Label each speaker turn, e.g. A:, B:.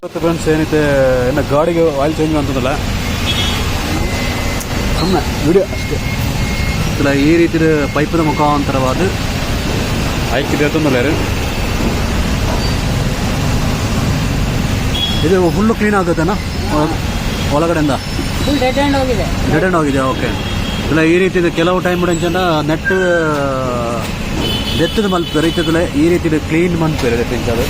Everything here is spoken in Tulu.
A: ಫ್ರೆಂಡ್ಸ್, ಏನೈತೆ, ಏನ ಗಾಡಿಗೆ ಆಯಿಲ್ ಚೇಂಜ್ ಅಂತಂದಲ್ಲ, ಸುಮ್ಮನೆ ವಿಡಿಯೋ ಅಷ್ಟೇ. ಇಲ್ಲ, ಈ ರೀತಿ ಪೈಪದ ಮುಖಾಂತರವಾದ ಆಯ್ಕಿದೆ ಅಂತಂದಲ್ಲ. ಇದು ಫುಲ್ಲು ಕ್ಲೀನ್ ಆಗುತ್ತೇನಾ ಒಳಗಡೆಯಿಂದ?
B: ಫುಲ್ ಡೆಡ್ ಎಂಡ್ ಹೋಗಿದೆ.
A: ಡೆಡ್ ಎಂಡ್ ಹೋಗಿದೆ, ಓಕೆ. ಇಲ್ಲ, ಈ ರೀತಿ ಇದು ಕೆಲವು ಟೈಮ್ ಅಂಚನ ನೆಟ್ ದೆತ್ತದ ಮಲ್ಪೆರ್. ಇತ್ತದಲೆ ಈ ರೀತಿ ಕ್ಲೀನ್ ಮನ್ಪೆರ್. ಅದು